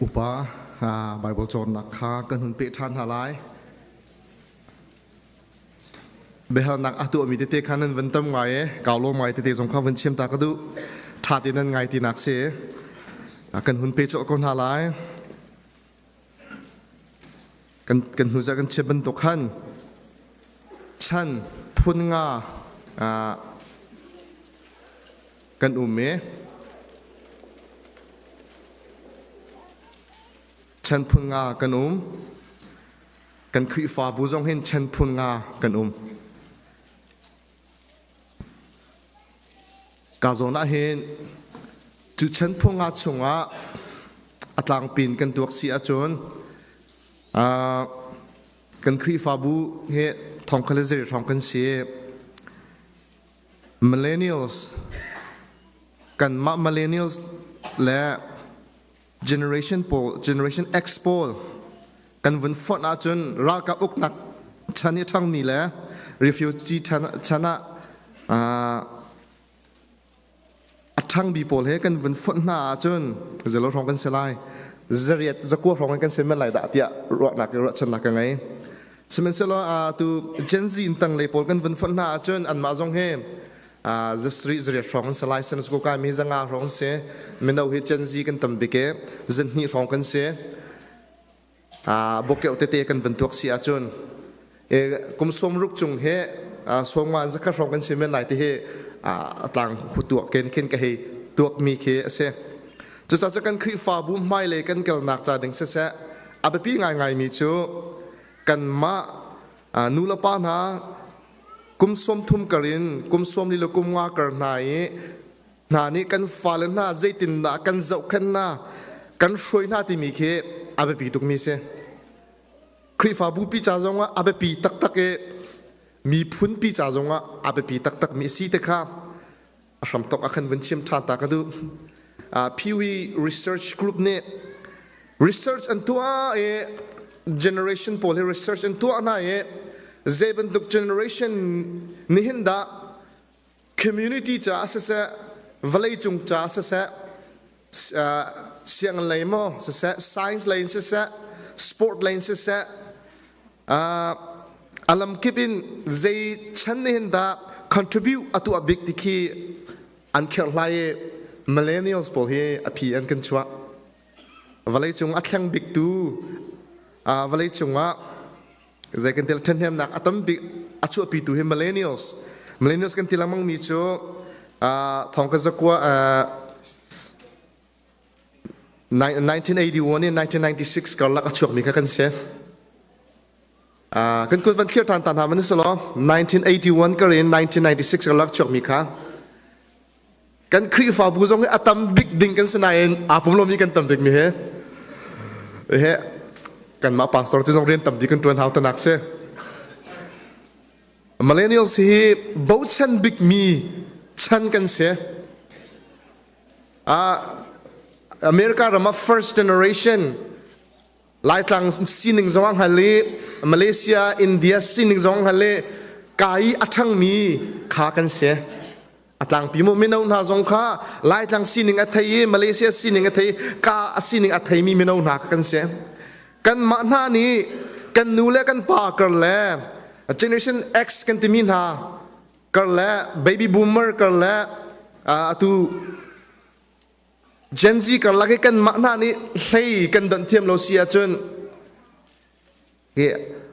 Upa Bible cawnnak kha kan hun peh ṭhan hna lai. Biahalnak a tuahmi tete kha nan van tam ngai i kau lo ngai tete zong kha van chim ta ka duh. Ṭha tein nan ngai tinak si. Kan hun pe colh ko hna lai. Kan hnu zarh kan chim bantuk khan chan phun nga kan um i chan phun nga kan um. Kan Khrihfabu zong hin chan phun nga kan um. Ka zawn ah hin cu chan phun nga chungah a tlangpin kan tuak si ahcun kan Khrihfabu hi thongkha le zei hrawng kan si. Millennials kanmah millennials le generation pawl generation X pawl kan vun fonh ahcun ralkap uknak chan i ṭhangmi le refugee chan ah a ṭhangmi pawl he kan vun fonh hna ahcun zelo hrawng kan si lai zariat zakua hrawng kan si men lai dah tiah ruahnak ruahchannak ka ngei. Sihmanhsehlaw tu Gen Z in tanglei pawl kan vun fonh hna ahcun anmah zong hi zasarih zariat hrawng an si lai san ko kai mi zanga hrawng si mino hi Gen Z kan tam bik i zanhnih hrawng kan si bokeuh tete kan van tuak si ahcun kum sawm ruk cung hi sawmnga zakhat hrawng kan si men lai ti hi a tlang tuak ken khin ka hei tuak mi khi a si. Cucaah cu kan Khrihfabu hmailei kan kalnak ca ding siseh a biapi ngaingai mi cu kanmah nu le pa hna kum 30 kar in kum 40 le kum nga kar hna i hna nih kan fale hna zeitindah kan zohkhenh hna kan hruai hna timi khi a biapi tukmi si. Khrihfabu pi ca zongah a biapi taktak i miphun pi ca zongah a biapi taktak mi si te kha a hramthok a kan vun chim ṭhan ta ka duh. Pew Research Group nih research an tuah i generation pawl hi research an tuah hna i zei bantuk generation nihin dah community caah siseh vawleicung caah siseh sianginn lei maw siseh science lei in siseh sport lei in siseh a lamkip in zei chan nih hin dah contribute a tuah bik ti khi an kherhhlai i millennials pawl hi a phi an kan chuah. Vawleicung a thleng bik tu vawleicung ah zei kan til ṭhahnemnak a tam bik a chuahpi tu hi millennials. Millennials kan ti lengmang mi cu thong ka zakua 1981 in 1996 karlak a chuakmi kha kan si. Kan kut van thlir ṭhan ta hna man si law 1981 kar in 1996 karlak chuakmi kha kan Khrihfabu zong hi a tam bik ding kan si nain aa pum lomi kan tam bik mi he he kanmah pastor cu zong rian tam bik kan ṭuan hau tanak si. Millennials hi bochan bikmi chan kan si. America ram ah first generation Laitlang sining zong a hngal i Malaysia, India sining zong a hngal i ka i a ṭhangmi kha kan si. A tlangpi mu mino hna zong kha Laitlang sining a thei i Malaysia sining a thei ka a sining a theimi mino hna kha kan si. Kanmah hna nih kan nu le kan pa kar le Generation X kan timi hna kar le baby boomer kar le atu Gen Z karlak i kanmah hna nih hlei kan donh thiam lo si ahcun hi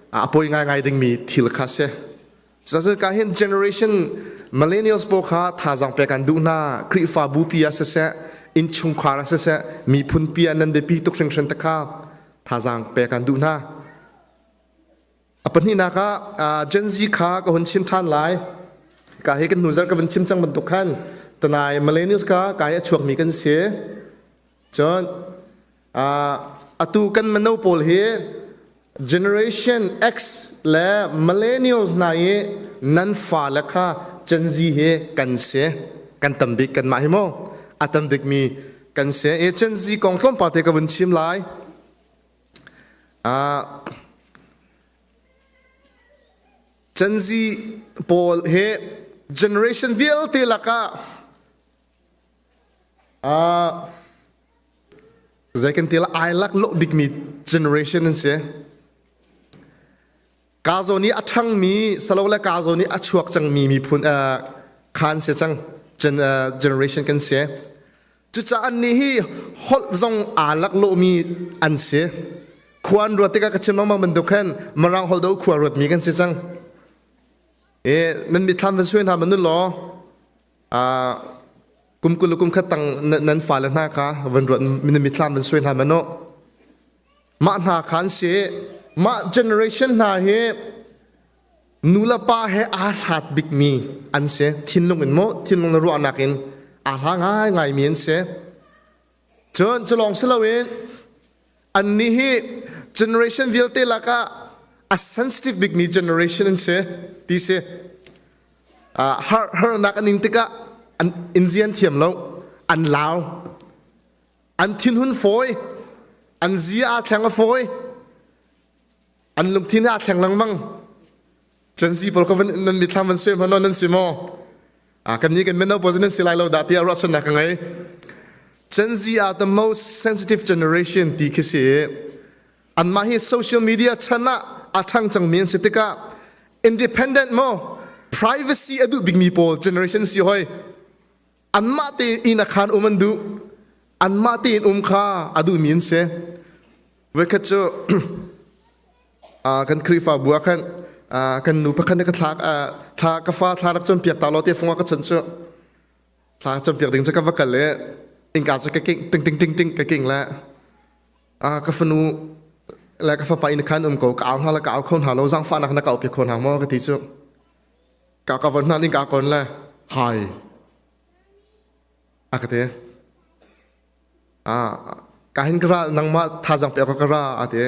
a poi ngaingai dingmi thil kha si. Cucaah ka hin generation millennials pawl kha thazaang pek an duh hna. Khrihfabu pi ah siseh, innchungkhar ah siseh, miphun pi ah nan biapi tuk hringhran te kha thazaang pek an duh hna. A pahnihnak ah Gen Z kha ka hun chim ṭhan lai. Ka hi kan hnu zarh ka vun chim cang bantuk khan tanai millennials kha ka hi a chuakmi kan si. Cun atu kan mino pawl hi Generation X le millennials hna i nan fale kha Gen Z hi kan si. Kan tam bik kanmah hi mu. A tam bikmi kan si. I Gen Z kong tlawmpal te ka vun chim lai. Gen Z pawl hi generation vialte lakah Zei kan ti la ai lak lo bikmi generation an si. Ka zawn i a ṭhangmi salo le ka zawn i a chuak cangmi miphun khan si cang generation kan si. Cucaah annih hi holh zong aa laklawhmi an si. Khua an ruat tikah ka chim lengmang bantuk khan Mirang holh do khua ruatmi kan si cang. E nan mitthlam van suai hna man law kum 20 kum khat tang nan fale hna kha van ruat nan mitthlam van suai hna man u. Mah hna kha an si. Mah generation hna hi nu le pa he aa hlat bikmi an si. Thinlung in maw thinlung na ruahnak in aa hla ngaingaimi an si. Cun cu lawng si loin annih hi generation vialte lakah a sensitive bikmi generation an si ti si. Har harnak an in tikah an in zian thiam lo, an lau. An thinhun fawi, an zia aa thleng a fawi, an lungthin aa thleng lengmang. Gen Z pawl kha nan mithlam van suai hmanh nan si maw? Kan nih kan mino pawl nan si lai lo dah tiah ruahchannak ka ngei. Gen Z are the most sensitive generation ti khi si. Anmah hi social media chan ah a ṭhang cangmi an si tikah independent maw privacy a duh bikmi pawl generation si hoi. Anmah tein a khaan um an duh. Anmah tein um kha a duhmi an si. Voikhat cu kan Khrihfabu ah khan kan nu pakhat nih ka thla thla ka fa thla rak cawnpiak ta law ti fung ah ka chon cu thla cawnpiak ding cu ka va kal i innka cu ka king ting ting ting ting ka king le ka fanu le ka fapa inn khan um ko ka au hna le ka au kho hna lo zaangfahnak na ka au piak kho hna maw ka ti cu Ka ka von hna ning ka kon le hai a ka ti. Ah ka hin ka ra nangmah thazang pe ka ra a ti.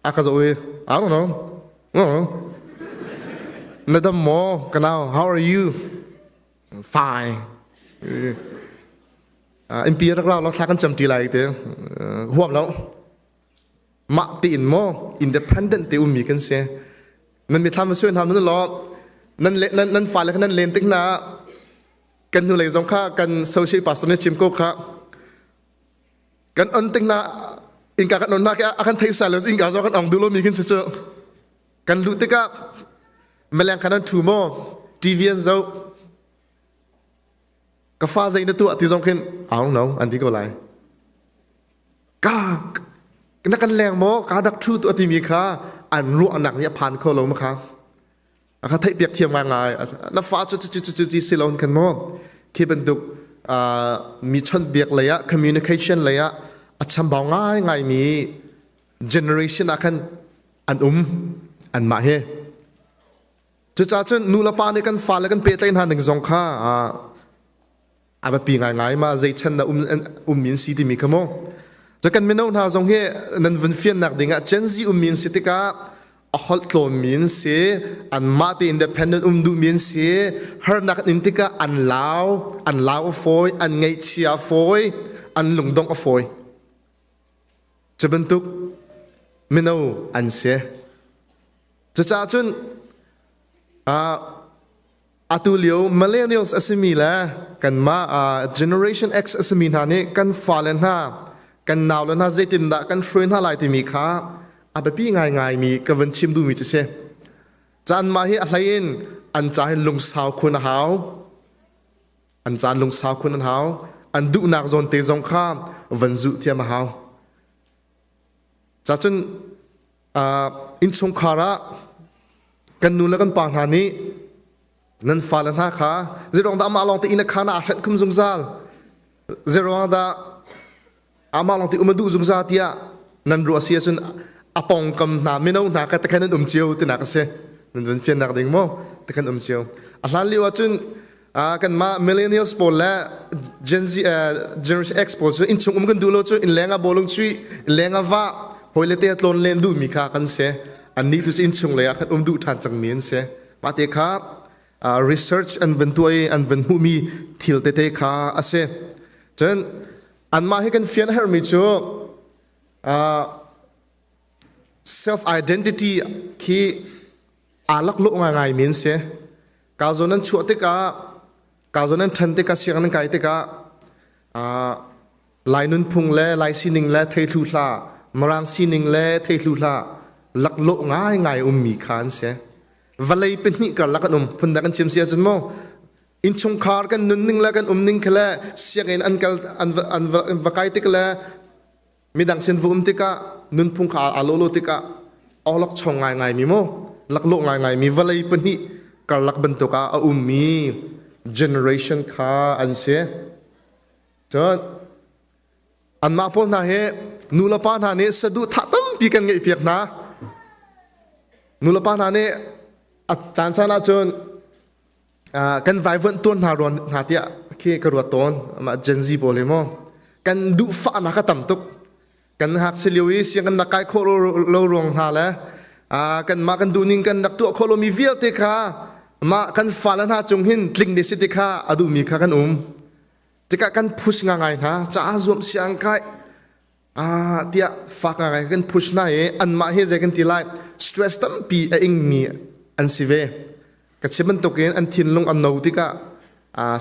A ka zo i I don't know. No. Na dam maw ka nau how are you? Fine. Innpi rak ra law thla kan cam ti lai ti. Huam lo. Mah tein maw independent te ummi kan si. Nan mithlam va suai hna nan law nan nan nan fale kha nan len tik hna kan hnulei zong kha kan social pastor nih chim ko kha kan on tik hna innka kan on na a kan thei sal innka zong kan ong duh lomi khin si cu kan luh tikah meleng khan an thu maw TV an zoh ka fa zei na tuah ti zong khin I don't know an ti ko lai Ka na kan leng maw ka dak thu tu timi kha an ruahnak nih a phan kho lo ma kha a kha theih piak thiam ngai ngai na fa cu cu cu cu ci si lo khan maw khi bantuk mi chawnh biak lei ah communication lei ah a chambau ngai ngai mi generation ah khan an um an mah he cucaah cun nu le pa nih kan fale kan pehtlaih hna ning zong kha a biapi ngaingai ma zei chan na um ummi an si timi kha mu cu kan mino hna zong hi nan vun fiannak ding ah Gen Z ummi an si tikah a holh tlawnmi an si anmah te independent um duhmi an si harnak in tikah an lau an lau a fawi an ngaihchia a fawi an lungdongh a fawi cu bantuk mino an si cucaah cun Atu lio millennials a simi le kanmah Generation X a simi hna nih kan fale hna, kan naule hna zeitindah kan hruai hna lai timi kha a biapi ngaingaimi ka vun chim duhmi cu si. Caan mah hi a hlei in an ca hin lungsau khun a hau. An caan lungsau khun an hau. An duhnak zawn te zong kha van zuh thiam a hau. Cacun innchungkhar ah kan nu le kan pa hna nih nan fale hna kha zeiruang dah amah lawng te inn a khaan ah aa hrenh khum zungzal zeiruang dah amah lawng te um a duh zungzal tiah nan ruah si ahcun a pongkam hna mino hna kha takhan an um cio tinak a si nan vun fiannak ding maw takhan um cio a hlan lio ahcun kanmah millennials pawl le Gen Z Generation X pawl cu innchung um kan duh lo cu inn leng ah bawlung chuih inn leng ah vah hawile te tlawn len duhmi kha kan si annih tu cu innchung lei ah khan um duh ṭhan cangmi an si mah te kha research an van tuah i an van hmuhmi thil tete kha a si cun anmah hi kan fian a herhmi cu self identity khi aa laklawh ngaingai mi an si Ka zawn an chuah tikah, ka zawn an ṭhan tikah, sianginn an kai tikah. Lai nunphung le Lai sining le theithlu hlah, Mirang sining le theithlu hlah, laklawh ngaingai ummi kha an si. Vawlei pahnih karlak an um. Phundang kan chim si ahcun mu, innchungkhar kan nunning le kan umning khi le sianginn an kal an va, an va, an va kai tik le midang sin va um tikah nunphung kha aa lo lo tikah awlokchong ngaingai mi mu laklawh ngaingai mi vawlei pahnih karlak bantuk ah a ummi generation kha an si. Cun anmah pawl hna hi nulepa hna nih saduhthah tampi kan ngeihpiak hna. Nulepa hna nih a caan caan ahcun kan vaivuanh tawn hna ruan hna tiah khi ka ruat tawn. Amah Gen Z pawl hi maw kan duhfahnak a tam tuk. Kan ngakchia lio i sianginn rak kai khawh lo ruang hna le kanmah kan duhning kan rak tuah khawh lomi vialte kha mah kan fale hna cung hin tling ne si ti kha a duhmi kha kan um. Tikah kan push ngangai hna caah zuam siang kai tiah fak ngangai kan push hna i anmah hi zei kan ti lai stress tampi a ingmi an si ve. Ka chim bantukin an thinlung an no tikah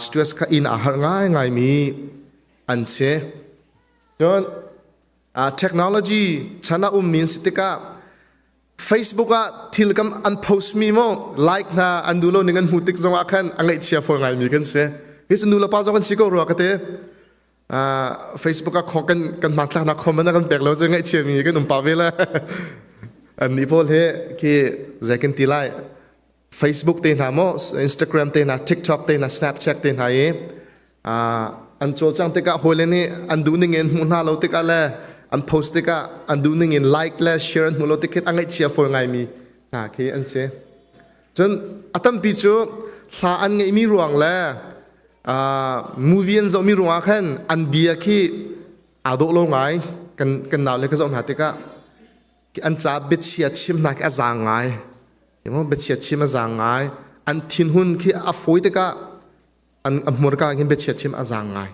stress kha in aa harh ngaingaimi an si. Cun technology chan ah ummi an si tikah Facebook ah thil kam an post mi mo like hna an duh lo ning an hmuh tik zong ah khan a ngaihchia fawi ngai mi kan si. Hi cu nu le pa zong kan si ko rua ka te. Facebook ah kan kan hmanthlak nak comment kan pek lo cu ngaihchia mi kan um pa ve la. An nih pawl he khi zei kan ti lai Facebook te hna maw Instagram te hna TikTok te hna Snapchat te hna i an cawlcang tikah hawile nih an duh ning in hmuh hna lo tikah le an post tikah an duh ning in like le share an hmuh lo tik hin a ngaihchia fawi ngaimi hna khi an si. Cun a tampi cu hla an ngeihmi ruang le movie an zohmi ruangah khan an bia khi aa dawh lo ngai kan kan nau le ka zoh hna tikah an ca biachia chim hna khi a zaang ngai. Biachia chim a zaang ngai. An thinhun khi a fawi tikah an a hmurka hin biachia chim a zaang ngai.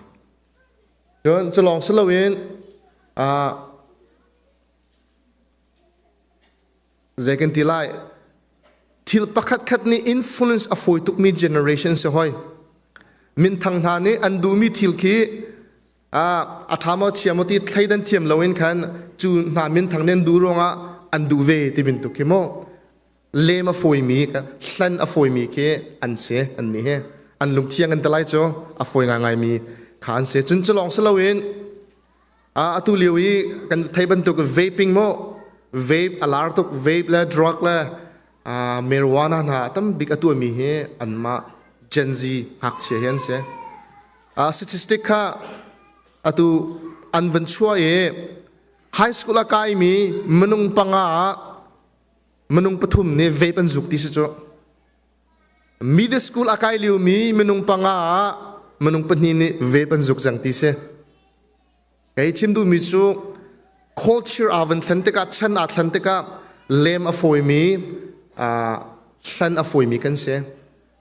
Cun cu lawng si loin zei kan ti lai thil pakhat khat nih influence a fawi tukmi generation si hoi. Minthang hna nih an duhmi thil khi a ṭha maw chia maw ti thleidan thiam loin khan cu hna minthang nih an duh ruangah an duh ve ti bantuk khi mu lem a fawimi hlan a fawimi khi an si an nih hi an lungthiang an ti lai cu a fawi ngaingaimi kha an si cun cu lawng si loin atu lio i kan thei bantuk vaping mu vape a lar tuk vape le drug le marijuana hna tam bik a tuahmi hi anmah Gen Z ngakchia hi an si. Statistic kha atu an van chuah i high school a kaimi minung panga ah minung pathum nih vape an zuk ti si cu. Middle school a kai liomi minung panga ah minung pahnih nih vape an zuk cang ti si. Kei chim duhmi cu culture aa van thlen tikah chan aa thlen tikah lem a fawimi hlan a fawimi kan si.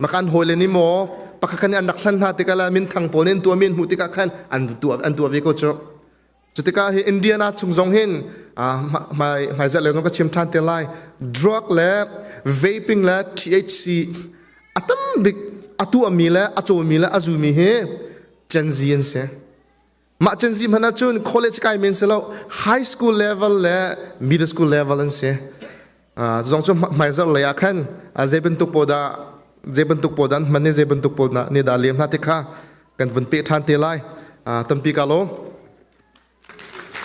Makan hawile nih maw pakhat khan an rak hlan hna tikah le minthang pawl nih an tuahmi an hmuh tikah khan an tuah an tuah ve ko cu. Cu tikah hi Indiana chung zong hin hmai hmaizarh le zong ka chim ṭhan te lai. Drug le vaping le THC a tam bik a tuahmi le a cawmi le a zumi hi Gen Z an si. Mah Gen Z hmanh ahcun college kai men si lo, high school level le middle school level an si. Zong cu hmaizarh lei ah khan zei bantuk pawl dah zei bantuk pawl dah an hman i zei bantuk pawl nih dah lem hna ti kha kan vun peh ṭhan te lai. Tampi ka lawm.